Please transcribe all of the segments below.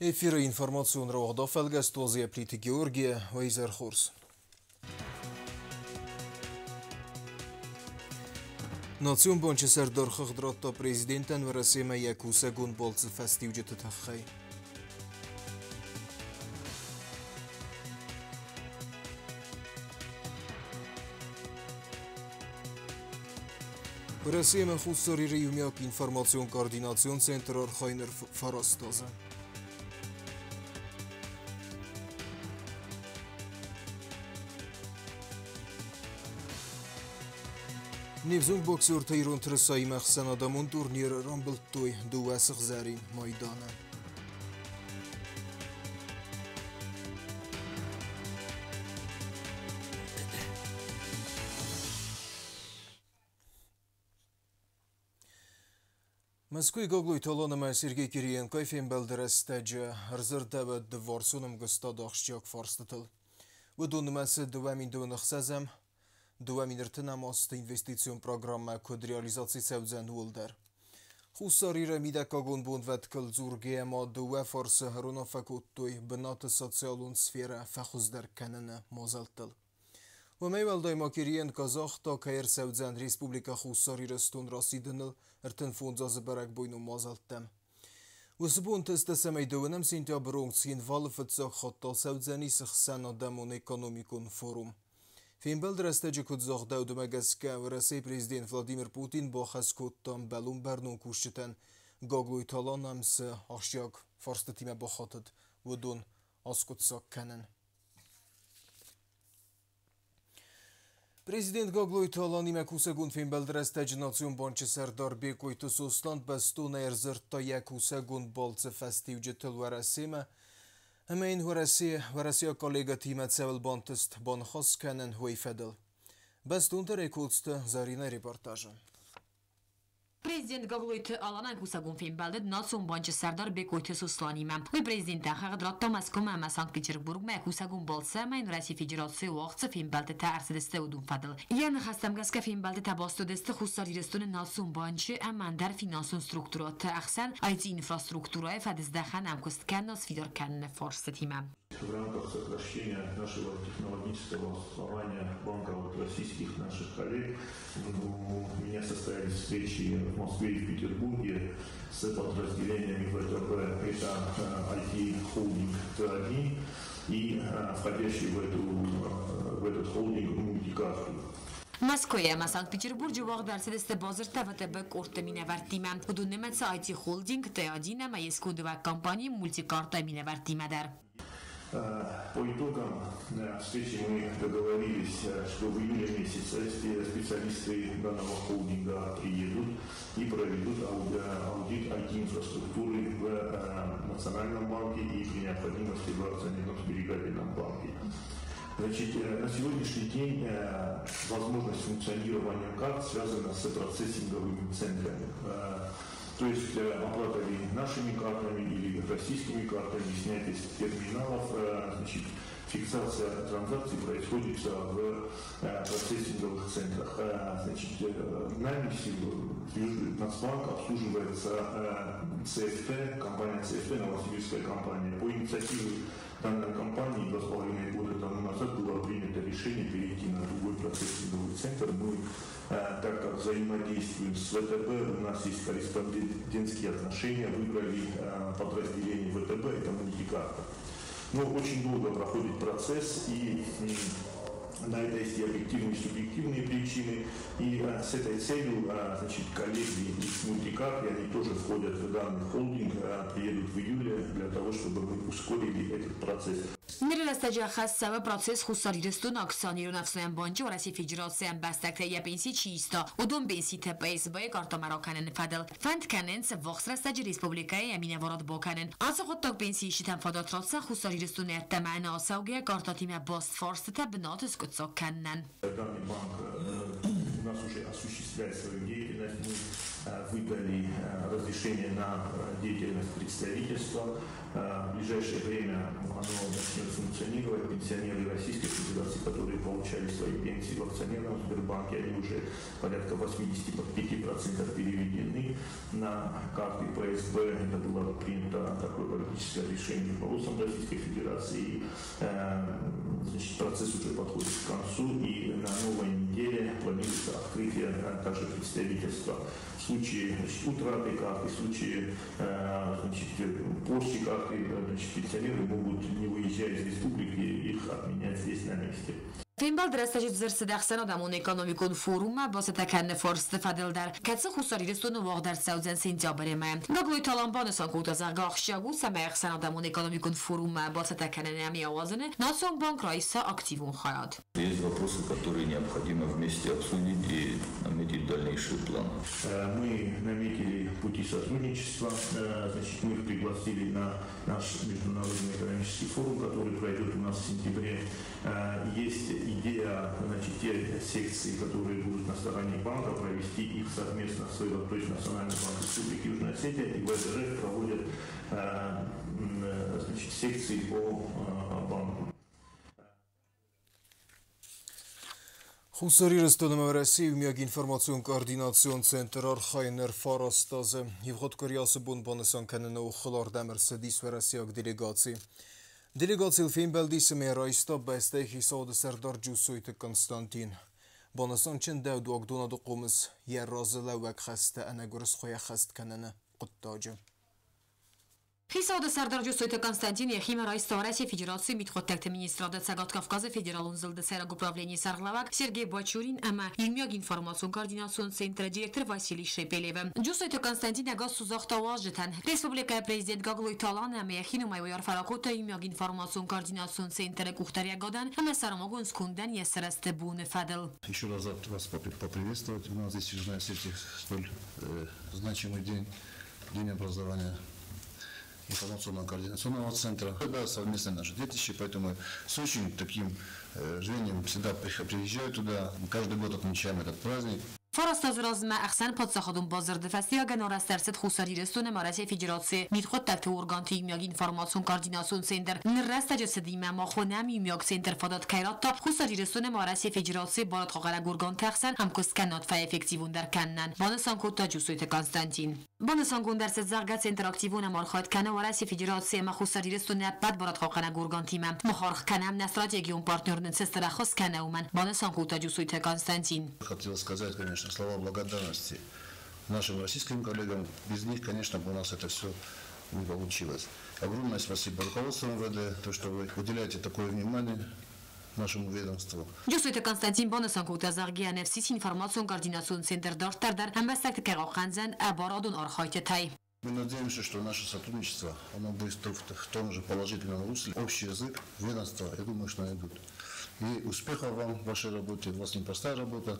Эфиры информацион рауагъд афӕлгӕст Уазийӕ Плиты Георгийӕ. Уӕ изӕр хорз. Национ банчы сӕрдар хыгъд радта президентӕн Уӕрӕсемӕ йӕ кусӕгон балцы фӕстиуджыты тыххӕй. Уӕрӕсе ӕмӕ Хуссар Иры иумиаг информацион координацион центр архайын фӕраст азы. Не взонг боксертӕ ирон тырысаимӕ ӕхсӕнадӕмон турнир рамбылдтой дыууӕ сыгъзӕрин майданы. Мӕскуыйы Гаглойты Алан ӕмӕ Сергей Кириенкойы фембӕлды рӕстӕджы ӕрдзырдӕуыд дывӕрсон ӕмгуыстады ахсджиаг фарстытыл. Уыдон нымӕцы 2026-ӕм, 2030-ӕм азты инвестицион программӕ куыд реализаци цӕудзӕн, ууыл дӕр. Хуссар Иры мидӕггагон бонвӕткыл дзургӕйӕ ма дыууӕ фарсы ӕруынаффӕ кодтой бынаты социалон сферӕ фӕхуыздӕр кӕныны мадзӕлттыл. Уымӕй уӕлдай ма Кириенко загъта, кӕй ӕрцӕудзӕн Республикӕ Хуссар Ирыстон расидыныл 35 азы бӕрӕгбойнон мадзӕлттӕм. Уыцы бонты цӕмӕй дыууынӕм сентябры онг Цхинвалы фыццаг хатт ацӕудзӕнис ӕхсӕнадӕмон экономикон форум. Фембӕлды рӕстӕджы куыд загъдӕуыд, уымӕ гӕсгӕ Уӕрӕсейы президент Владимир Путин бахӕс кодта ӕмбӕлон бӕрнон кусджытӕн Гаглойты Алан ӕм цы ахсджиаг фарстытимӕ бахатыд, уыдон аскъуыддзаг кӕнын. Президент Гаглойты Аланимӕ кусӕгон фембӕлды рӕстӕджы Национ банчы сӕрдар Бекъойты Сослан бӕстонӕй ӕрдзырдта йӕ кусӕгон балцы фӕстиуджытыл Уӕрӕсемӕ ӕмӕ йын уӕрӕсейаг коллегӕтимӕ цӕуыл бантыст баныхас кӕнын, уый фӕдыл. Бӕстондӕрӕй Коцты Заринӕ репортажы. Президент Гаглойты Аланӕн кусӕгон фембӕлд Национ банчы сӕрдар Бекъойты Сосланимӕ. Уый президентӕн хыгъд радта Мӕскуымӕ ӕмӕ Санкт-Петербургмӕ кусӕгон балцы ӕмӕ йын Российы Федерацийы уагъд цы фембӕлдтытӕ ӕрцыдысты, уыдон фӕдыл. Йӕ ныхӕстӕм гӕсгӕ фембӕлдтытӕ баст уыдысты Хуссар Ирыстоны Национ банчы ӕмӕ ӕндӕр финансон структурӕты ӕхсӕн IT-инфраструктурӕйы фӕдыздӕхӕн ӕмкуыст кӕнын сфидар кӕныны фарстытимӕ. В рамках сокращения нашего технологического отставания банка от российских наших коллег у меня состоялись встречи в Москве и в Петербурге с подразделениями ВТБ. Это IT-холдинг Т1 и входящий в этот холдинг мультикарту. Мӕскуыйы ӕмӕ Санкт-Петербурджы уагъд ӕрцыдысты бадзырдтӕ ВТБ къордты минӕвӕрттимӕ. Уыдон нымӕцы IT-холдинг Т1 ӕмӕ йе скондывӕг компани Мультикарта минӕвӕрттимӕ дӕр. По итогам встречи мы договорились, что в июле месяце специалисты данного холдинга приедут и проведут аудит IT-инфраструктуры в Национальном банке и при необходимости в Акционерном сберегательном банке. Значит, на сегодняшний день возможность функционирования карт связана с процессинговыми центрами. То есть оплата ли нашими картами или российскими картами, снятие с терминалов, значит, фиксация транзакций происходит в процессинговых центрах. Значит, нами Нацбанк обслуживается ЦФТ, компания ЦФТ, новосибирская компания. По инициативе данной компании 2,5 года тому назад было принято решение перейти на другой процессинговый центр. Мы, так как взаимодействуем с ВТБ, у нас есть корреспондентские отношения, выбрали подразделение ВТБ, это мультикарта. Но очень долго проходит процесс, и на это есть и объективные, и субъективные причины. И с этой целью, значит, коллеги из мультикарты, они тоже входят в данный холдинг, приедут в июле для того, чтобы мы ускорили этот процесс. Ныры рӕстӕджы ӕххӕст цӕуы процесс Хуссар Ирыстоны Акционерон ӕфснайӕн банчы Уӕрӕсейы Федерацийы ӕмбӕстӕгтӕй йӕ пенси чи иста, уыдон пенситӕ ПСБ-йы картӕмӕ ракӕныны фӕдыл. Фӕнд кӕнынц ӕввахс рӕстӕджы республикӕйы йӕ минӕварад бакӕнын. Ацы хъуыддаг пенсиисджытӕн фадат ратдзӕн Хуссар Ирыстоны ӕддӕмӕ ӕнӕацӕугӕ картӕтимӕ баст фарстытӕ бынаты скъуыддзаг кӕнынӕн. Данный банк у нас уже осуществляет свою деятельность. Мы выдали разрешение на деятельность представительства. В ближайшее время оно начнет функционировать. Пенсионеры Российской Федерации, которые получали свои пенсии в акционерном Сбербанке, они уже порядка 85% переведены на карты ПСБ. Это было принято такое политическое решение руководством Российской Федерации. И, значит, процесс уже подходит к концу, и на новой неделе планируется открытие также представительства. В случае, значит, утраты карты, в случае, значит, порчи карты, значит, пенсионеры могут, не выезжая из республики, их отменять здесь на месте. Фембӕлды рӕстӕджы дзырд цыд ӕхсӕнадӕмон экономикон форуммӕ бацӕттӕ кӕныны фарсты фӕдыл дӕр, кӕцы Хуссар Ирыстоны уагъд ӕрцӕудзӕн сентябры мӕйы. Гаглойты Алан банысан кодта, зӕгъгӕ, ахсджиаг у, цӕмӕй ӕхсӕнадӕмон экономикон форуммӕ бацӕттӕ кӕныны ӕмӕ йӕ ауадзыны Национ банк райса активон хайад. Есть вопросы, которые необходимо вместе обсудить и наметить дальнейший план. Мы наметили пути сотрудничества, значит, мы их пригласили на наш международный экономический форум, который пройдет у нас в сентябре. Есть идея, значит, те секции, которые будут на стороне банка, провести их совместно с, то есть Национальный банк Республики Южная Осетия и ВДРФ проводят, значит, секции по банку. Хуссар Ирыстоны ӕмӕ Уӕрӕсейы иумиаг информацион координацион центр архайы ныр фараст азы. Ивгъуыд къуыри ацы бон банысан кӕныны охыл ардӕм ӕрцыдис уӕрӕсейаг делегаци. Делегацийыл фембӕлдис ӕмӕ райста бӕстӕйы хицауады сӕрдар Джусойты Константин. Банысан чындӕуыд уагдонады хъомыс йӕ разылӕууӕг хӕстӕ ӕнӕгуырысхойӕ хӕст кӕныны хъуыддаджы. Хицауады сӕрдар Джусойты Константин йӕхимӕ райста Уӕрӕсейы Федерацийы мидхъуыддӕгты министрады Цӕгат Кавказы федералон зылды сӕйраг управленийы сӕргълӕууӕг Сергей Бачурин ӕмӕ иумиаг информацион-координацион центры директор Василий Шепелевы. Джусойты Константин ӕгас цу загъта уазджытӕн. Республикӕйы президент Гаглойты Алан ӕмӕ йӕхи номӕй уый арфӕ ракодта иумиаг информацион-координацион центры къухдариӕгадӕн ӕмӕ сӕрмагонд скондӕн йӕ сырӕзты боны фӕдыл. Еще раз рад вас поприветствовать. У нас здесь в Южной Осетии столь значимый день, день образования информационно-координационного центра. Да, совместное наше детище, поэтому с очень таким рвением всегда приезжаю туда. Каждый год отмечаем этот праздник. Фараст азы размӕ ӕхсӕнпаддзахадон бадзырды фӕстиуӕгӕн арӕзт ӕрцыд Хуссар Ирыстоны ӕмӕ Уӕрӕсейы Федерацийы мидхъуыддӕгты органты иумиаг информацион-координацион центр. Ныр рӕстӕджы цыдимӕ ма хонӕм иумиаг центр фадат кӕй радта Хуссар Ирыстоны ӕмӕ Уӕрӕсейы Федерацийы барадхъахъхъӕнӕг органты ӕхсӕн ӕмкуысткӕнынад фӕэффективондӕр кӕнынӕн, банысан кодта Джусойты Константин. Банысангонд ӕрцыд, зӕгъгӕ, центр активон ӕмархайд кӕны Уӕрӕсейы Федерацийы ӕмӕ Хуссар Ирыстоны ӕппӕт барадхъахъхъӕнӕг органтимӕ. Мах аргъ кӕнӕм, нӕ стратегион партнер нын цы стыр ӕххуыс кӕны, уымӕн, банысан кодта Джусойты Константин. Хотел сказать, конечно, слова благодарности нашим российским коллегам. Без них, конечно, бы у нас это все не получилось. Огромное спасибо руководству МВД, то, что вы уделяете такое внимание нашему ведомству. Джусойты Константин банысан кодта, зӕгъгӕ, НФСИС информацион-координацион центр дарддӕр дӕр ӕмбӕстӕгты кӕй хъахъхъӕндзӕн ӕ барадон архайдтытӕй. Мы надеемся, что наше сотрудничество, оно будет в том же положительном русле. Общий язык ведомства, я думаю, что найдут. И успехов вам в вашей работе. У вас непростая работа.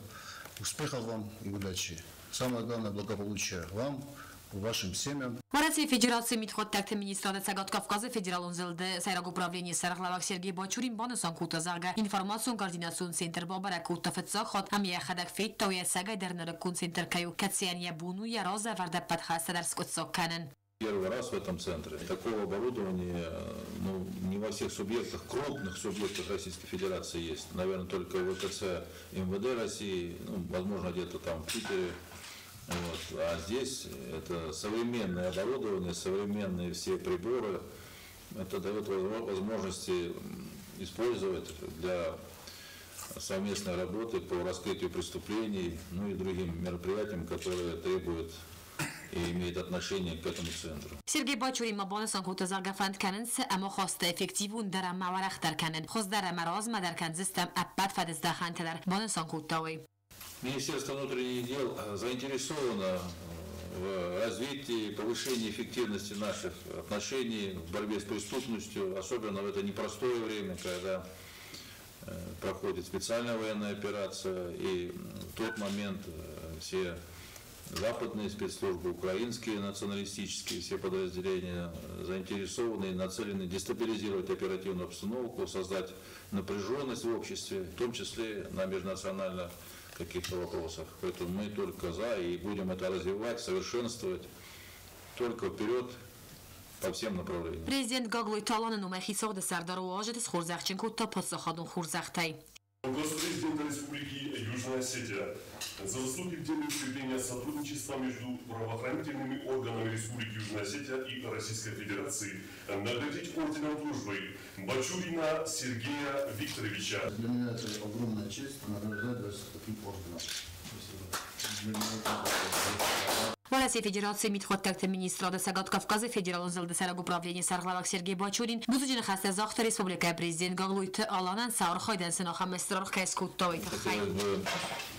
Успехов вам и удачи. Самое главное, благополучия вам, вашим семьям. Уӕрӕсейы Федерацийы мидхъуыддӕгты министрады Цӕгат Кавказы федералон зылды сӕйраг управленийы сӕргълӕууӕг Сергей Бачурин банысан кодта, зӕгъгӕ, информацион-координацион центр бабӕрӕг кодта фыццаг хатт ӕмӕ йӕхӕдӕг федта, уый ӕцӕгӕйдӕр нырыккон центр кӕй у, кӕцыйӕн йӕ бон у йӕ разӕвӕрд ӕппӕт хӕстӕ дӕр скъуыддзаг кӕнын. Первый раз в этом центре. Такого оборудования, ну, не во всех субъектах, крупных субъектах Российской Федерации есть. Наверное, только в ВКЦ МВД России, ну, возможно, где-то там в Питере. Вот. А здесь это современное оборудование, современные все приборы. Это дает возможности использовать для совместной работы по раскрытию преступлений, ну и другим мероприятиям, которые требуют и имеют отношение к этому центру. Сергей Бачурин ма банысан кодта, зӕгъгӕ, фӕнд кӕнынц ӕмахасты эффективондӕр ӕмӕ уӕрӕхдӕр кӕнын, хуыздӕр ӕмӕ размӕдӕр кӕндзыстӕм ӕппӕт фӕдыздӕхӕнтӕ дӕр, банысан кодта уый. Министерство внутренних дел заинтересовано в развитии, повышении эффективности наших отношений в борьбе с преступностью, особенно в это непростое время, когда проходит специальная военная операция, и в тот момент все западные спецслужбы, украинские националистические все подразделения заинтересованы и нацелены дестабилизировать оперативную обстановку, создать напряженность в обществе, в том числе на межнациональных каких-то вопросах. Поэтому мы только за и будем это развивать, совершенствовать. Только вперед по всем направлениям. Президент Гаглойты Аланы номӕй Хицауады Сӕрдар уазджыты схорзӕхджын кодта паддзахадон хорзӕхтӕй. Указ президента Республики Южная Осетия за заслуги в деле укрепления сотрудничества между правоохранительными органами Республики Южная Осетия и Российской Федерации наградить орденом дружбы Бачурина Сергея Викторовича. Для меня это огромная честь награждать вас таким орденом. Спасибо. Для меня это Уӕрӕсейы Федерацийы Мидхъуыддӕгты министрады Цӕгат Кавказы федералон зылды сӕйраг управленийы сӕргълӕууӕг Сергей Бачурин бузныджы ныхӕстӕ загъта республикӕйы президент Гаглойты Аланӕн, сӕ архайдӕн сын ахӕм стыр аргъ кӕй скодта, уый тыххӕй. Хотелось бы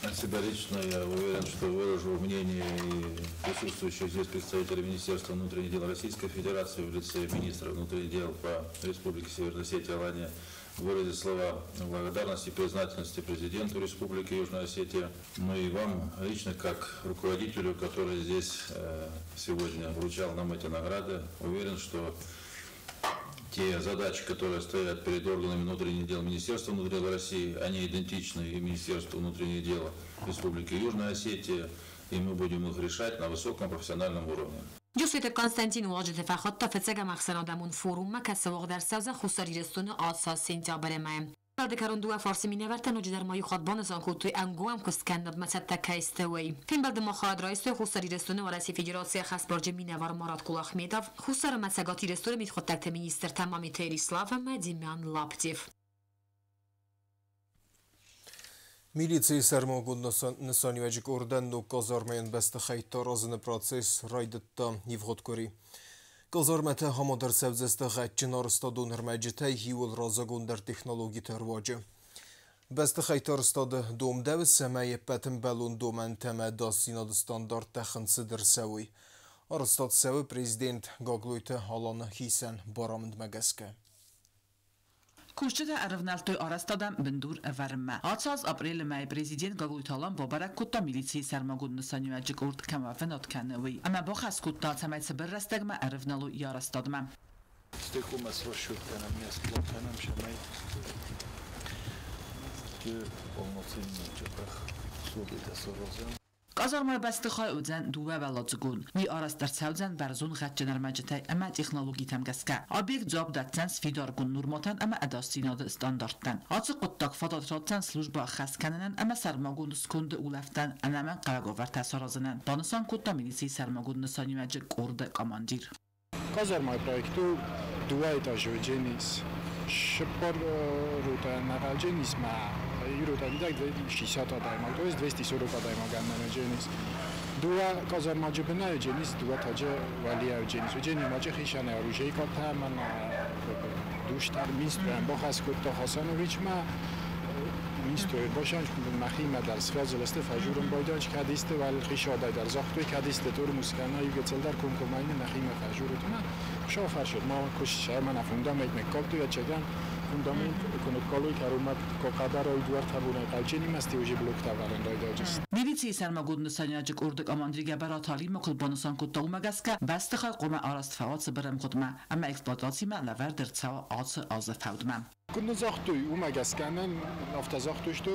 от себя лично, я уверен, что выражу мнение и присутствующих здесь представителей Министерства внутренних дел Российской Федерации в лице министра внутренних дел по Республике Северная Осетия Алания, выразить слова благодарности и признательности президенту Республики Южная Осетия, ну и вам лично, как руководителю, который здесь сегодня вручал нам эти награды. Уверен, что те задачи, которые стоят перед органами внутренних дел Министерства внутренних дел России, они идентичны и Министерству внутренних дел Республики Южная Осетия, и мы будем их решать на высоком профессиональном уровне. Джусойты Константин уазджыты фӕхуыдта фыццӕгӕм ӕхсӕнадӕмон форуммӕ, кӕцы уагъд ӕрцӕудзӕн Хуссар Ирыстоны ацы сентябры мӕйы. Фембӕлды кӕрон дыууӕ фарсы минӕвӕрттӕ ноджыдӕр ма иу хатт банысан кодтой, ӕнгом ӕмкуысткӕнынадмӕ цӕттӕ кӕй сты, уый. Фембӕлды ма хайад райстой Хуссар Ирыстоны Уӕрӕсейы Федерацийы ӕххӕстбарджын минӕвар Марат Кулахметов, Хуссар ӕмӕ Цӕгат Ирыстоны мидхъуыддӕгты министртӕ Мамиты Эрислав ӕмӕ Демьян Лаптев. Милицийы сӕрмагонд нысаниуӕджы къордӕн ног казармӕйӕн бӕстыхӕйттӕ аразыны процесс райдыдта ивгъуыд къуыри. Казармӕтӕ амад ӕрцӕудзысты гъӕдджын арӕзтадон ӕрмӕджытӕй иууыл раззагондӕр технологиты руаджы. Бӕстыхӕйтты арӕзтады домдӕуы, цӕмӕй ӕппӕт ӕмбӕлон домӕнтӕ ӕмӕ ӕдасдзинады стандарттӕ хынцыд ӕрцӕуой. Арӕзтад цӕуы президент Гаглойты Аланы хицӕн барамындмӕ гӕсгӕ. Кусджытӕ ӕрывнӕлдтой арӕзтадӕн бындур ӕвӕрынмӕ. Ацы аз апрелы мӕйы президент Гаглойты Алан бабӕрӕг кодта милицийы сӕрмагонд нысаниуӕджы къорд кӕм уӕвынад кӕны, уый. Ӕмӕ бахӕс кодта, цӕмӕй цыбыр рӕстӕгмӕ ӕрывналой йӕ арӕзтадмӕ. Стекомӕ срасчет кӕнӕм, не сплан кӕнӕм, цӕмӕй полноценный чапах услуги саразӕм. Къазармайы бӕстыхай уыдзӕн дыууӕуӕладзыгон. Уый арӕзт ӕрцӕудзӕн бӕрзонд гъӕдджын ӕрмӕджытӕй ӕмӕ технологитӕм гӕсгӕ. Объект дзуапп дӕтдзӕн сфидаргонд нормӕтӕн ӕмӕ ӕдасдзинады стандарттӕн. Ацы хъуыддаг фадат ратдзӕн службӕ ӕххӕст кӕнынӕн ӕмӕ сӕрмагонд сконды улӕфтӕн ӕнӕмӕнгхъӕуӕг уавӕртӕ саразынӕн, банысан кодта милицийы сӕрмагонд нысаниуӕджы къорды командир. Казармайы проект у дыууӕ этажы уыдзӕнис. Цыппар ротӕ нӕгъӕлджын ис ма иу ротӕ мидӕг 60 адӕймаг, то есть 240 адӕймагӕн уыдзӕнис. Дыууӕ казармаджы бынӕй уыдзӕнис, дыууӕ таджы уӕлейӕ уыдзӕнис. Уыдзӕни маджы хицӕн оружейкӕтӕ ӕмӕ душтӕ. Министрӕн бахӕс кодта Хасановичмӕ, министр башанч мӕхимӕ дӕр связывался фӕжурын байдайч, кӕд исты уӕл хицауадӕй дӕр загътой, кӕд исты тормоз кӕна, иу гыццылдӕр комкоммӕ нӕхимӕ фӕжурут ма. Хуыцау ма куыст сӕрмӕ нӕ фундамент ныккалдтой, ӕцӕгӕн фундамент куы ныккалой, кӕронмӕ хъӕбӕрӕй дуӕрттӕ бонӕй хъӕлджынимӕ уже блоктӕ ӕвӕрын райдайджысты. Милицийы сӕрмагонд нысаниуӕджы къорды командир Гӕбӕраты Алимӕ куыд банысан кодта, уымӕ гӕсгӕ бӕстыхай хъуамӕ арӕзт фӕуа цыбыр ӕмгъуыдмӕ ӕмӕ эксплуатацимӕ лӕвӕрд ӕрцӕуа ацы азы фӕудмӕ. Куыд нын загътой, уымӕ гӕсгӕ нын афтӕ загътой, что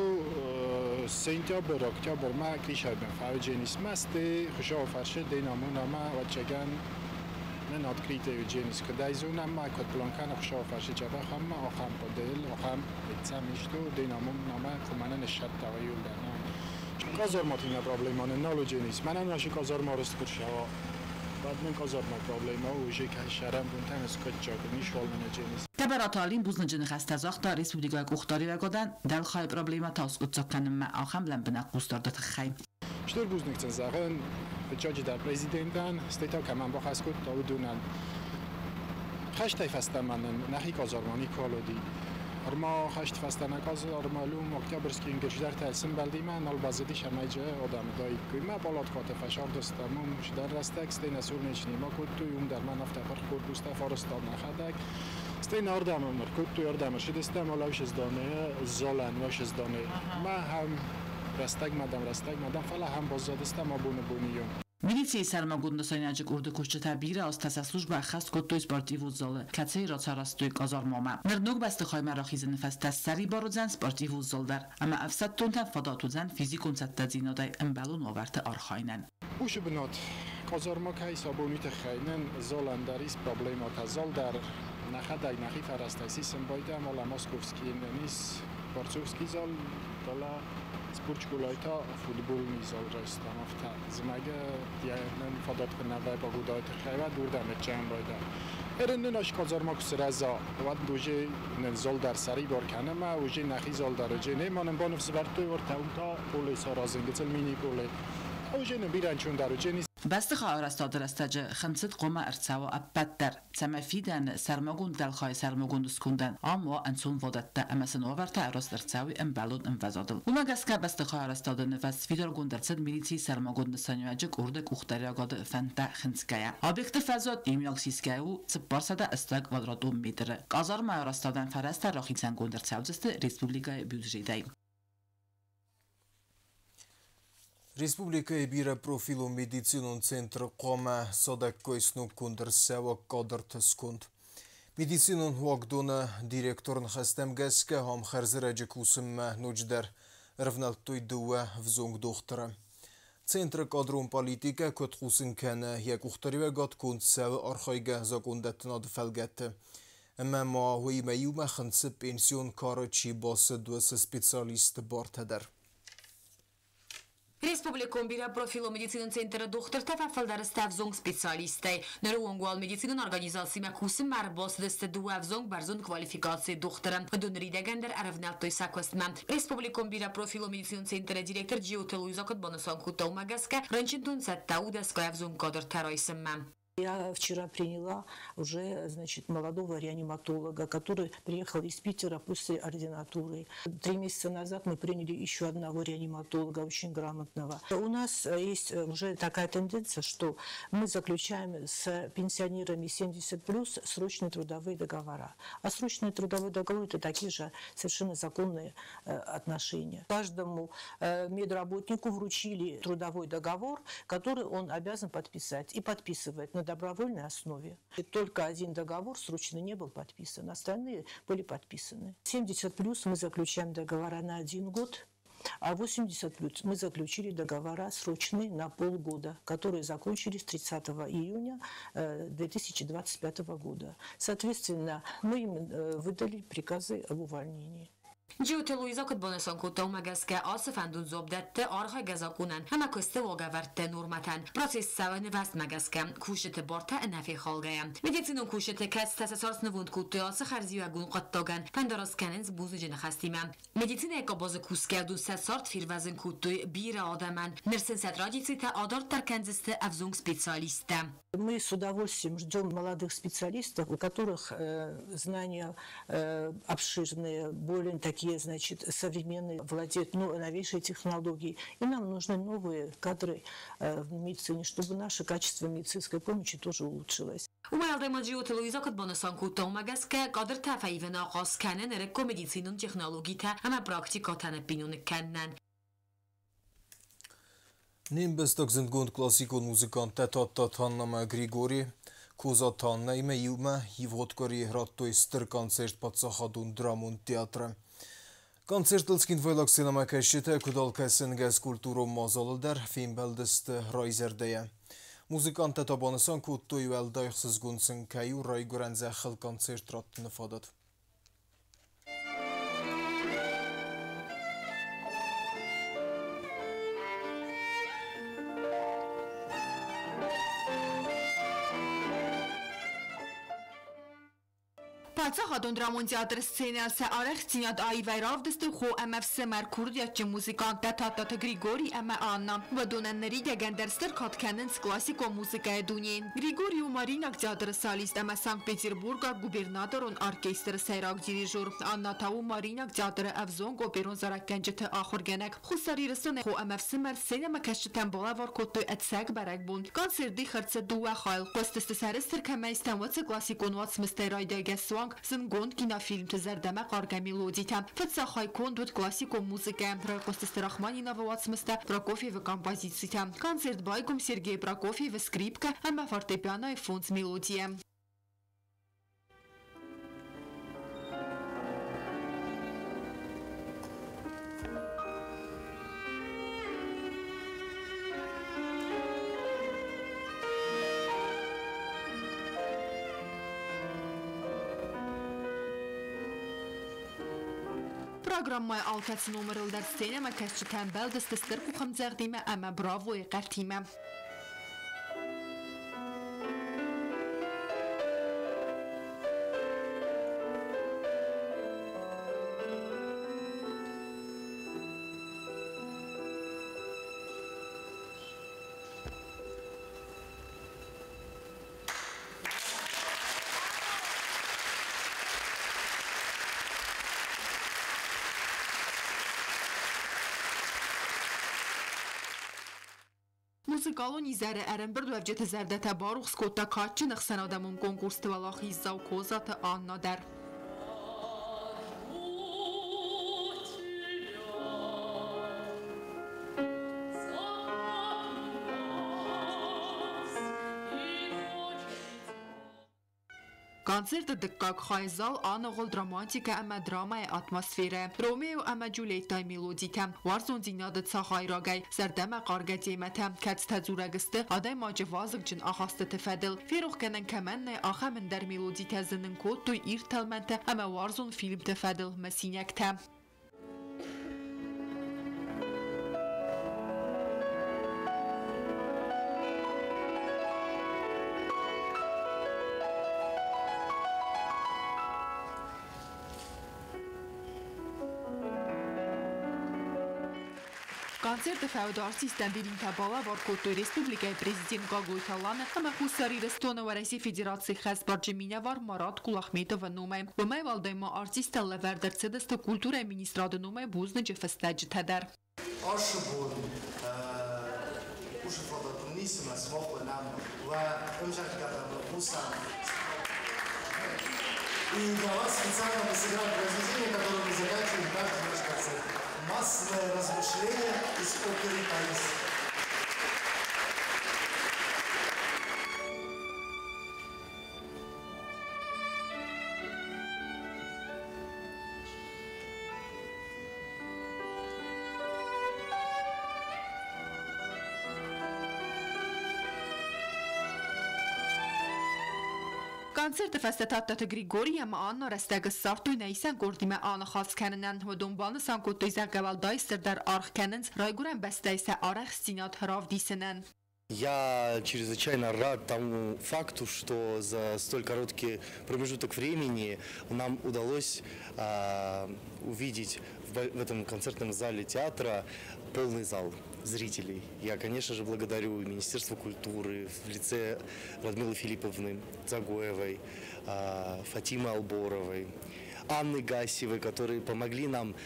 сентябрь, октябрьмӕ кришайбен фӕуыдзӕнис мӕсты, Хуыцауы фӕрсы денамонамӕ, ӕвӕццӕгӕн, нын открытый уыдзӕнис. Куыд ӕй зонӕм, ма куыд план кӕны Хуыцауы фӕрсы джабӕхӕммӕ, ахӕм хъуыдыйыл, ахӕм ӕцӕм исты денамонамӕ куы мӕнӕ ныссӕттӕ иуылдӕр. Казарматимӕ проблема нын нал уыдзӕнис. Мӕнӕн нашы казарма арӕзт куы рцӕуа, уӕд нын казарма проблема у, уже кӕй сӕрӕн бунтӕн скъуыдджаг, ничуал нын уыдзӕнис. Гӕбӕраты Алим бузныджы ныхӕстӕ загъта республикӕйы къухдариуӕгадӕн дӕлхайы проблемӕтӕ аскъуыддзаг кӕнынмӕ ахӕм лӕмбынӕг хъусдарды тыххӕй. Стыр бузныг сын зӕгъын, фыццаджыдӕр президентӕн, стӕй та кӕмӕн бахӕс кодта, уыдонӕн. Хӕстӕй фӕстӕмӕ нын нӕхи казарма никуал уыди. Ӕрма хӕсты фӕстӕ нӕ казарма лум Октябрьский уынгы сымбӕлдимӕ нал базыдис ӕмӕ адӕмы даиккой. Мӕ палаткӕты фӕсардыстӕм, уым чидӕр рӕстӕг, стӕй нӕ солнечный ма кодтой, уым дӕр ма афтӕ пырх корпустӕ фарстам нӕхӕдӕг. Стӕй нӕ ардӕм ӕркодтой, ардӕм ӕрцыдыстӕм, ваше здание, залӕн ваше здание. Мӕ хӕм рӕстӕгмӕ дӕм, рӕстӕгмӕ дӕм, фӕлӕ хӕм баззадыстӕм абоны боны онг. Милицийы сӕрмагонд нысаниуӕджы къорды кусджытӕ бирӕ азтӕ сӕ службӕ ӕххӕст кодтой спортивон залы, кӕцыйы рацарӕзтой казармамӕ. Ныр ног бӕстыхаймӕ рахизыны фӕстӕ ссӕрибар уыдзӕн спортивон зал дӕр, ӕмӕ ӕфсӕддонтӕн фадат уыдзӕн физикон цӕттӕдзинадӕй ӕмбӕлон уавӕрты архайынӕн. Уыцы бынат къазарма кӕй сӕ бон, уый тыххӕй нын залӕн дӕр ис проблемӕтӕ. Зал дӕр нӕхӕдӕг нӕхи фӕрӕзтӕй сисын байдайӕм, уӕлӕ Московскийы нын ис борцовский зал, дӕлӕ спортскъолайы та футбольный зал райстам. Афтӕ зымӕгы нын фадат куы нӕ вӕййы погодӕйы тыххӕй, уӕд уырдӕм ӕрчъиан байдайӕм. Эрын нын ас къазарма куы сырӕза, уӕд уже нын зал дӕр сӕрибар кӕны ӕмӕ уже нӕхи зал дӕр уже немӕ нын баныфс ӕвӕрдтой, уӕртӕ уым та пъолӕй саразын, гыццыл мини-пъолӕ. Уже нын бирӕ ӕнцондӕр уыдзӕнис. Бӕстыхайы арӕзтады рӕстӕджы хынцыд хъуамӕ ӕрцӕуа ӕппӕт дӕр, цӕмӕй фидӕны сӕрмагонд дӕлхайы сӕрмагонд скондӕн ам уа ӕнцонвадӕттӕ ӕмӕ сын уавӕртӕ арӕзт ӕрцӕуой ӕмбӕлон ӕмвӕзадыл. Уымӕ гӕсгӕ бӕстыхайы арӕзтады нывӕз сфидаргонд ӕрцыд милицийы сӕрмагонд нысаниуӕджы къорды къухдариуӕгады фӕндтӕ хынцгӕйӕ. Объекты фӕзуат иумиаг сисгӕ у 480 квадратон метры. Къазармайы арӕзтадӕн фӕрӕзтӕ рахицӕнгонд ӕрцӕудзысты республикӕйы бюджетӕй. Республикӕйы бирӕпрофилон медицинон центры хъуамӕ цадӕггай сноггонд ӕрцӕуа кадрты сконд. Медицинон уагдоны директоры ныхӕстӕм гӕсгӕ ам хӕрзӕрӕджы кусынмӕ ноджыдӕр ӕрывнӕлдтой дыууӕ ӕвзонг дохтыры. Центры кадрон политикӕ куыд хъусын кӕны, йӕ къухдариуӕгад конд цӕуы архайгӕ закъондӕттынады фӕлгӕтты. Ӕмӕ ма уыимӕ иумӕ хынцы пенсион кары чи бацыд, уыцы специалистты бартӕ дӕр. Республикон бирӕпрофилон медицинон центры дохтыртӕ фӕфылдӕр сты ӕвзонг специалисттӕй. Ныры онг уал медицинон организацимӕ кусынмӕ ӕрбацыдысты дыууӕ ӕвзонг бӕрзонд квалификацийы дохтыры. Уыдон ныридӕгӕн дӕр ӕрӕвнӕлдтой сӕ куыстмӕ. Республикон бирӕпрофилон медицинон центры директор Джиоты Луиза куыд банысан кодта, уымӕ гӕсгӕ рынчындон цӕттӕ у дӕсгай ӕвзонг кадртӕ райсынмӕ. Я вчера приняла уже, значит, молодого реаниматолога, который приехал из Питера после ординатуры. 3 месяца назад мы приняли еще одного реаниматолога, очень грамотного. У нас есть уже такая тенденция, что мы заключаем с пенсионерами 70 плюс срочные трудовые договора. А срочные трудовые договоры – это такие же совершенно законные отношения. Каждому медработнику вручили трудовой договор, который он обязан подписать и подписывает на добровольной основе. И только один договор срочно не был подписан, остальные были подписаны. 70 плюс мы заключаем договора на один год, а 80 плюс мы заключили договора срочные на полгода, которые закончились 30 июня 2025 года. Соответственно, мы им выдали приказы об увольнении. Джиоты Луиза куыд банысан кодта, уымӕ гӕсгӕ ацы фӕндон дзуапп дӕтты архайгӕ закъонӕн ӕмӕ куысты уагӕвӕрдты нормӕтӕн. Процесс цӕуы нывӕзтмӕ гӕсгӕ, кусджыты бартӕ ӕнӕфехалгӕйӕ. Медицинон кусджыты, кӕцытӕ сӕ цард снывонд кодтой ацы хӕрзиуӕгон хъуыддагӕн, фӕндараст кӕнынц бузныджы ныхӕстимӕ. Медицинӕйы къабазы кусгӕ уыдон сӕ цард фервӕзын кодтой бирӕ адӕмӕн. Ныр сын сӕ традицитӕ адарддӕр кӕндзысты ӕвзонг специалисттӕ. Мы с удовольствием ждем молодых специалистов, у которых знания обширные, более такие, значит, современные, владеют, ну, новейшей технологией. И нам нужны новые кадры в медицине, чтобы наше качество медицинской помощи тоже улучшилось. Уӕлдай ма Джиоты Луиза куыд банысан кодта, уымӕ гӕсгӕ кадртӕ фӕивын ахъаз кӕны нырыккон медицинон технологитӕ ӕмӕ практикӕтӕ ныббиноныг кӕнынӕн. Не мбӕстаг зындгонд классикон музыканттӕ Тадтаты Анна ӕмӕ Григори Козаты Аннӕимӕ иумӕ ивгъуыд къуыри радтой стыр концерт паддзахадон драмон театры. Концертыл цхинвайлаг сценӕмӕкӕсджытӕ куыд алкӕцы ӕнгӕс культурон мадзалы дӕр фембӕлдысты райзӕрдӕйӕ. Музыканттӕ та банысан кодтой, уӕлдай ӕхсызгон сын кӕй у райгуырӕн зӕххыл концерт раттыны фадат. Паддзахадон драмон театры сценӕйыл сӕ арӕхстдзинад аивӕй равдыстой хо ӕмӕ ӕфсымӕр курдиатджын музыканттӕ Тадтаты Григори ӕмӕ Анна. Уыдонӕн ныридӕгӕн дӕр стыр кад кӕнынц классикон музыкӕйы дунейы. Григори у Мариинаг театры солист ӕмӕ Санкт-Петербургаг губернаторон оркестры сӕйраг дирижер. Анна та у Мариинаг театры ӕвзонг оперон зарӕггӕнджыты ахуыргӕнӕг. Хуссар Ирыстоны хо ӕмӕ ӕфсымӕр сценӕмӕкӕсджытӕн балӕвар кодтой ӕцӕг бӕрӕгбон. Концерты хӕрдзы дыууӕ хайыл хъуыстысты, сӕрыстыр кӕмӕй стӕм, уыцы классикон уацмыстӕй райдайгӕ суанг зындгонд кинофильмты зӕрдӕмӕ хъаргӕ мелодитӕ. Фыццаг хай конд уыд классикон музыкӕ, райхъуыстысты Рахманиновы уацмыстӕ, Прокофьевы композицитӕ. Концерт байгом Сергей Прокофьевы скрипкӕ ӕмӕ фортепианойы фондз мелодийӕ. Программӕйы алкӕцы номырыл дӕр сценӕмӕкӕсджытӕ ӕмбӕлдысты стыр къухӕмдзӕгъдимӕ ӕмӕ бравойы хъӕртимӕ. Музыкалон изӕры ӕрӕмбырдуӕвджыты зӕрдӕтӕ барухс кодта кадджын ӕхсӕнадӕмон конкурсты уӕлахиздзау Козаты Анна дӕр. Концерты дыккаг хайы зал аныгъуылд романтикӕ ӕмӕ драмӕйы атмосферӕйы. Ромео ӕмӕ Джульеттӕйы мелодитӕ, уарзондзинады цагъайрагӕй, зӕрдӕмӕхъаргӕ темӕтӕ, кӕцытӕ дзурӕг сты адӕймаджы вазыгджын ахастыты фӕдыл. Ферохгӕнӕн кӕмӕн нӕй, ахӕм ӕндӕр мелодитӕ дзы нын кодтой ирд тӕлмӕнтӕ ӕмӕ уарзон фильмты фӕдыл мысинӕгтӕ. Концерты фӕуды артисттӕн дидинтӕ балӕвар кодтой республикӕйы президент Гаглойты Аланы ӕмӕ Хуссар Ирыстоны Уӕрӕсейы Федерацийы хӕсбарджын минӕвар Марат Кулахметовы номӕй. Уымӕй уӕлдай ма артисттӕ лӕвӕрд ӕрцыдысты культурӕйы министрады номӕй бузныджы фыстӕджытӕ дӕр. Ашы бон ушы фадат ницы мӕ сымахмӕ нӕм уӕ ӕмзӕрдгӕтӕ хъусӕм. И для вас специально мы сыграем произведение, которое мы заканчиваем каждый наш концерт. Массовое размышление из оперы «Таис». Концерты фӕстӕ Тадтаты Григори ӕмӕ Анна рӕстӕг ссардтой нӕ исӕн къордимӕ аныхас кӕнынӕн. Уыдон банысан кодтой, зӕгъгӕ, уӕлдай стырдӕр аргъ кӕнынц райгуырӕн бӕстӕйы сӕ арӕхстдзинад равдисынӕн. Я чрезвычайно рад тому факту, что за столь короткий промежуток времени нам удалось увидеть в этом концертном зале театра полный зал зрителей. Я, конечно же, благодарю Министерство культуры в лице Радмилы Филипповны Дзагоевой, Фатимы Алборовой, Анны Гасевой, которые помогли нам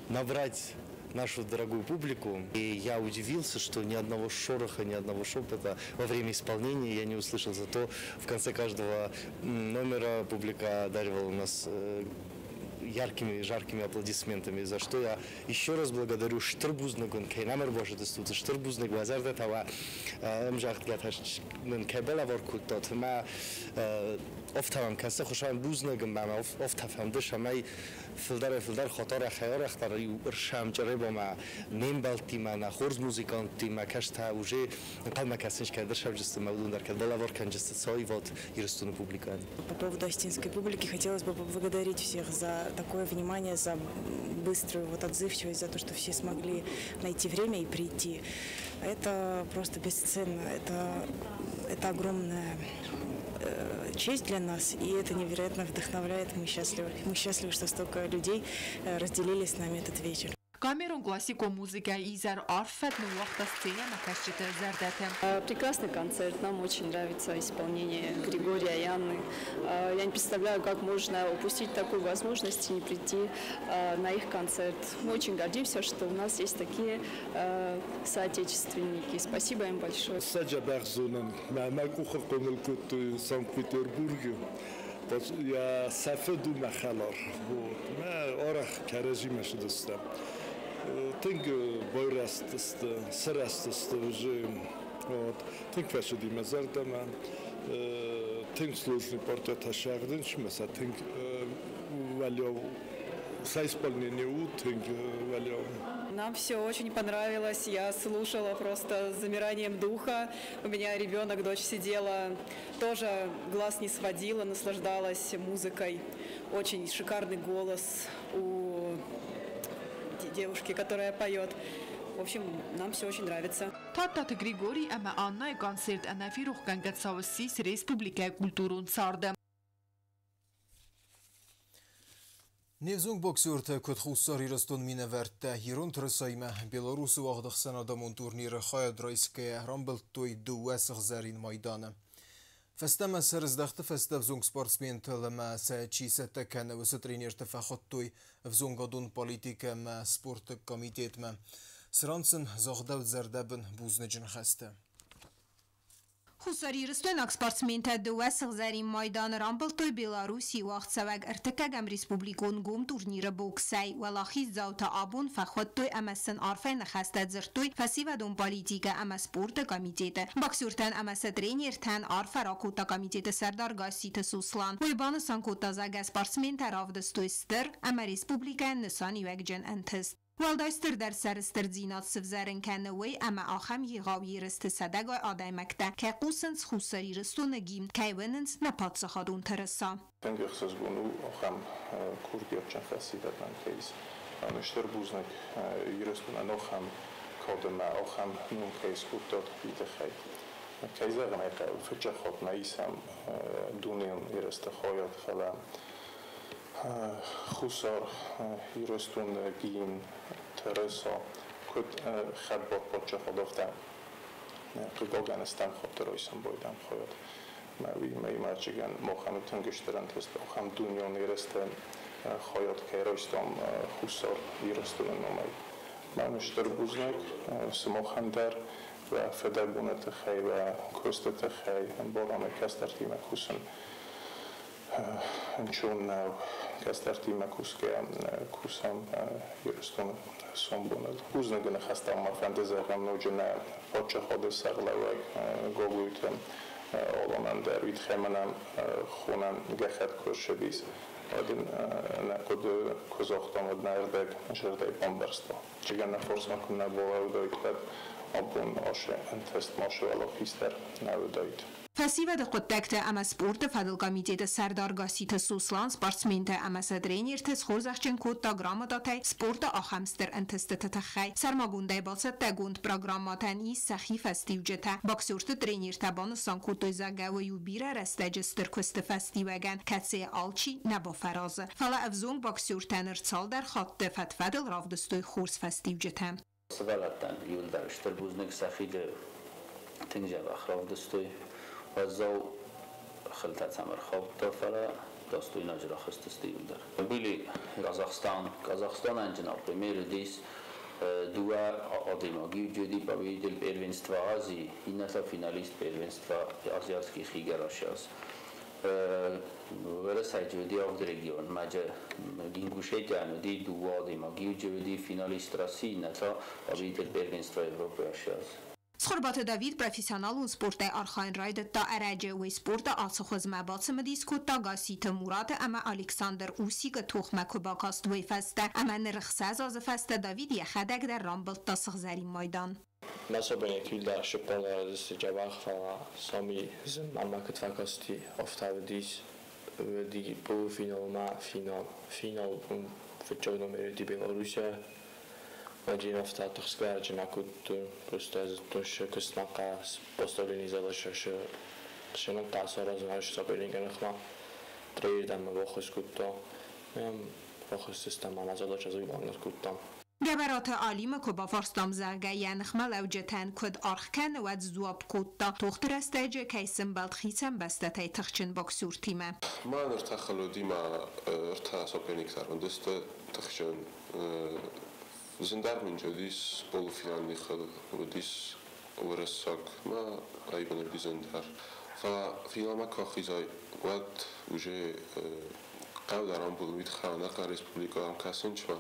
набрать нашу дорогую публику. И я удивился, что ни одного шороха, ни одного шепота во время исполнения я не услышал. Зато в конце каждого номера публика одаривала нас яркими, жаркими аплодисментами, за что я еще раз благодарю стыр бузныг уын, кӕй нӕм ӕрбазыдыстут, стыр бузныг уӕ зӕрдӕтӕ уӕ ӕмзагъдгӕтӕ нын кӕй балӕвар кодтат. Мӕ офтауӕм кӕсы Хуыцауӕн бузныг ӕмӕ офтӕ фӕнды, цӕмӕй фылдӕрӕй-фылдӕр хатарӕхӕй-арӕхдӕр иу ӕрсӕм Чъребамӕ не мбӕлттимӕ, нӕ хорз музыканттимӕ, кӕстӕ уже ӕнхъӕлмӕ кӕсынц, кӕд ӕрсӕвджысты ӕмӕ уыдон дӕр кӕд балӕвар кӕнджысты сӕ аивад Ирыстоны публикӕйӕн. По поводу осетинской публики хотелось бы поблагодарить всех за такое внимание, за быструю вот отзывчивость, за то, что все смогли найти время и прийти. Это просто бесценно, это огромная честь для нас, и это невероятно вдохновляет. Мы счастливы. Мы счастливы, что столько людей разделили с нами этот вечер. Камерон классикон музыкӕйы изӕр арф фӕд ныууагъта сценӕмӕкӕсджыты зӕрдӕты. Прекрасный концерт, нам очень нравится исполнение Григория и Анны. Я не представляю, как можно упустить такую возможность и не прийти на их концерт. Мы очень гордимся, что у нас есть такие соотечественники. Спасибо им большое. Сӕ дзӕбӕх зонын, мӕ мӕ къухы хъомыл кодтой Санкт-Петербургы. Йӕ сӕ фыд у мӕ хӕлар. Вот. Мӕ арӕх кӕрӕдзимӕ цыдыстӕм. Тынг байрӕзтысты, сырӕзтысты уже. Вот. Тынг фӕцыди мӕ зӕрдӕмӕ. Тынг сложный партиятӕ сӕгъдынц, мӕ сӕ тынг уӕлиау сӕ исполнение у тынг уӕлиау. Нам все очень понравилось. Я слушала просто с замиранием духа. У меня ребенок, дочь сидела, тоже глаз не сводила, наслаждалась музыкой. Очень шикарный голос у девушки, которая поет. В общем, нам все очень нравится. Тадтаты Григорий ӕмӕ Аннайы концерт ӕнӕферохгӕнгӕ цау ссис республикӕйы культурон царды. Не взонг боксертӕ куыд Хуссар Ирыстон минӕвӕрттӕ ирон тырысаимӕ Беларусы уагъд ӕхсӕнадӕмон турниры хайад райсгӕйӕ рамбылдтой дыууӕ сыгъзӕрин майданы. Фӕстӕмӕ сӕрыздӕхты фӕстӕ ӕвзонг спортсментыл ӕмӕ сӕ чи цӕттӕ кӕны, уыцы тренерты фӕхуыдтой ӕвзонгадон политикӕ ӕмӕ спорты комитетмӕ, цыран сын загъдӕуыд зӕрдӕбын бузныджы ныхӕстӕ. Хуссарирыстойнаг спортсментӕ дыууӕ сыгъзӕрин майданы рамбылдтой Белоруссийы уагъдцӕуӕг ӕртыккӕгӕм республикон гом турниры боксӕй. Уӕлахиздзаутӕ абон фӕхуыдтой ӕмӕ сын арфӕйы ныхӕстӕ дзырдтой фӕсивӕдон политикӕ ӕмӕ спорты комитеты. Боксертӕн ӕмӕ сӕ тренертӕн арфӕ ракодта комитеты сӕрдар Гасситы Сослан. Уый банысан кодта, зӕгъгӕ, спортсментӕ равдыстой стыр ӕмӕ республикӕйӕн нысаниуӕгджын ӕнтыст. Уӕлдай стырдӕр сӕрыстырдзинад сывзӕрын кӕны уый, ӕмӕ ахӕм егъау ерысты сӕдӕгай адӕймӕгтӕ кӕй хъусынц Хуссар Ирыстоны гимн, кӕй уынынц нӕ паддзахадон тырыса. Тынг ӕхсызгон у ахӕм курдиатджын фӕсивӕдӕн кӕй ис. Стыр бузныг Ирыстонӕн ахӕм кад ӕмӕ ахӕм ном кӕй скодтат, уый тыххӕй. Кӕй зӕгъын ӕй хъӕуы, фыццаг хатт нӕ исӕм дунеон ерысты хайад, фӕлӕ Хуссар Ирыстоны гимн тырыса куыд хӕдбар паддзахад, афтӕ хъыгагӕн стӕм хатт райсӕм байдӕм хайад. Мӕ уый мӕймарджыгӕн махӕн у тынг стыр ӕнтыст, ахӕм дунеон ерысты хайад кӕй райстам Хуссар Ирыстоны номӕй. Мӕн стыр бузныг сымахӕн дӕр уӕ фыдӕбоны тыххӕй, уӕ куысты тыххӕй, ӕмбарӕм кӕстӕртимӕ кусын ӕнцон нӕу. Кӕстӕртимӕ кусгӕйӕ кусӕм Ирыстоны сомбоныл. Бузныгы ныхӕстӕм ма фӕнды зӕгъӕм ноджы нӕ паддзахады сӕргълӕууӕг Гаглойты Аланӕн дӕр, уый тыххӕй мӕнӕн хонӕн гӕххӕтт куы ссыдис, уӕд ын нӕ хъуыды куы загътам, уӕд нӕ ӕрдӕг зӕрдӕйы бамбӕрста. Чызгӕн нӕ фарсмӕ куыннӕ балӕууыдаид, уӕд абон ацы ӕнтыст ма сывӕллон хистӕр нӕ уыдаид. Фӕсивӕды хъуыддӕгты ӕмӕ спорты фӕдыл комитеты сӕрдар Гасситы Сослан спортсментӕ ӕмӕ сӕ тренерты схорзӕхджын кодта грамотатӕй спорты ахӕм стыр ӕнтыстыты тыххӕй. Сӕрмагондӕй бацӕттӕгонд программӕтӕн ис сӕхи фӕстиуджытӕ. Боксерты тренертӕ банысан кодтой, зӕгъгӕ, уый у бирӕ рӕстӕджы стыр куысты фӕстиуӕгӕн, кӕцыйы алчи нӕ бафӕразы. Фӕлӕ ӕвзонг боксертӕ ныр цалдӕр хатты фӕд-фӕдыл равдыстой хорз фӕстиуджытӕ. Сывӕллӕттӕн иуылдӕр стыр бузныг, сӕхи тынг дзӕбӕх равдыстой. Уӕззау хылтӕ сӕм ӕрхаудта, фӕлӕ достойнаджы рахызтысты иуылдӕр. Были Казахстан. Казахстанӕн например, здесь дыууӕ адӕймаги уыди победитель первенства Азии, иннӕ финалист первенства Азиатских игр сейчас. Уӕрӕсейы уыди авд регион, мӕджы Ингушетиян уыди дыууӕ адӕймаги, уыди финалист России, иннӕ та победитель первенства Европы сейчас. Цхуырбаты Давид профессионалон спортӕй архайын райдыдта ӕрӕджы. Уый спорты ацы хуызмӕ бацымыдис кодта Гасситы Мураты ӕмӕ Александр Усикы тохмӕ куы бакаст, уый фӕстӕ. Ӕмӕ ныр 6 азы фӕстӕ Давид йӕхӕдӕг дӕр рамбылдта сыгъзӕрин майдан. Мӕ соперник иуылдӕр дзӕбӕх, фӕлӕ сами мӕнмӕ куыд фӕкасти, афтӕ уыдис. Уыди полуфинал ӕмӕ финал. Финал фыццаг номер уыди Белоруссия. Мӕ афтӕ тыхсгӕ нӕ кодтон, просто ӕз зыдтон сӕ куыстмӕ поставление задача ше нхъӕ саразын ӕз соперникы ныхмӕ. Тренер дӕр мӕ баххуыс кодта. Баххуыс ӕмӕ нӕ задача выполнять кодтам. Гӕбӕраты Алимы куы бафарстам, зӕгъгӕ, йӕ ныхмӕлӕуджытӕн куыд аргъ кӕны, уӕд сдзуапп кодта, тохты рӕстӕджы кӕй сӕмбӕлд хицӕн бӕстӕтӕй тыхджын боксертимӕ. Мӕн ӕртӕ хылы уыди, мӕ ӕртӕ соперник дӕр уыдысты тыхджын. Зындӕр мын уыдис полуфинальный хыл, уыдис уырыссаг, мӕ аивын уыди зындӕр. Фӕлӕ финалмӕ куы ахизай, уӕд уже хъӕуы дӕр амбулын, уый тыххӕй ӕнӕхъӕн республикӕ кӕсынчмӕ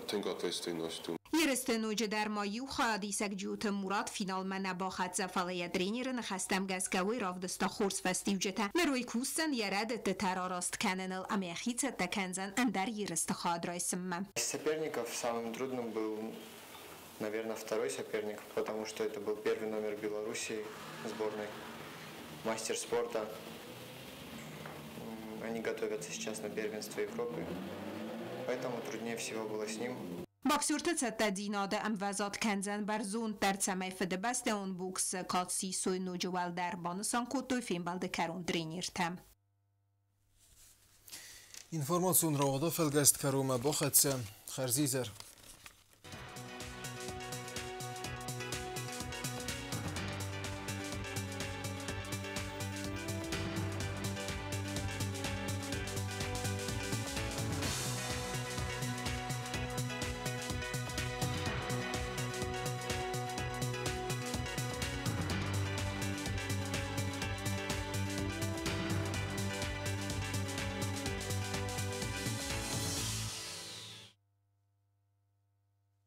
тынг ответственность у. Ерысты ноджыдӕр ма иу хайадисӕг Джиоты Мурат финалмӕ нӕ бахӕццӕ, фӕлӕ йӕ тренеры ныхӕстӕм гӕсгӕ уый равдыста хорз фӕстиуджытӕ. Ныр уый кусдзӕн йӕ рӕдыдтытӕ рараст кӕныныл ӕмӕ йӕхи цӕттӕ кӕндзӕн ӕндӕр ерысты хайад райсынмӕ. Из соперников самым трудным был, наверное, второй соперник, потому что это был первый номер Белоруссии сборной, мастер спорта. Они готовятся сейчас на первенство Европы. Поэтому труднее всего было с ним. Боксерты цӕттӕдзинады ӕмвӕзад кӕндзӕн бӕрзонддӕр, цӕмӕй фыдыбӕстӕйон боксы кад сисой ноджы уӕлдӕр, банысан кодтой фембӕлды кӕрон тренертӕ. Информацион рауагъды фӕлгӕст кӕронмӕ бахӕццӕ. Хӕрзизӕр.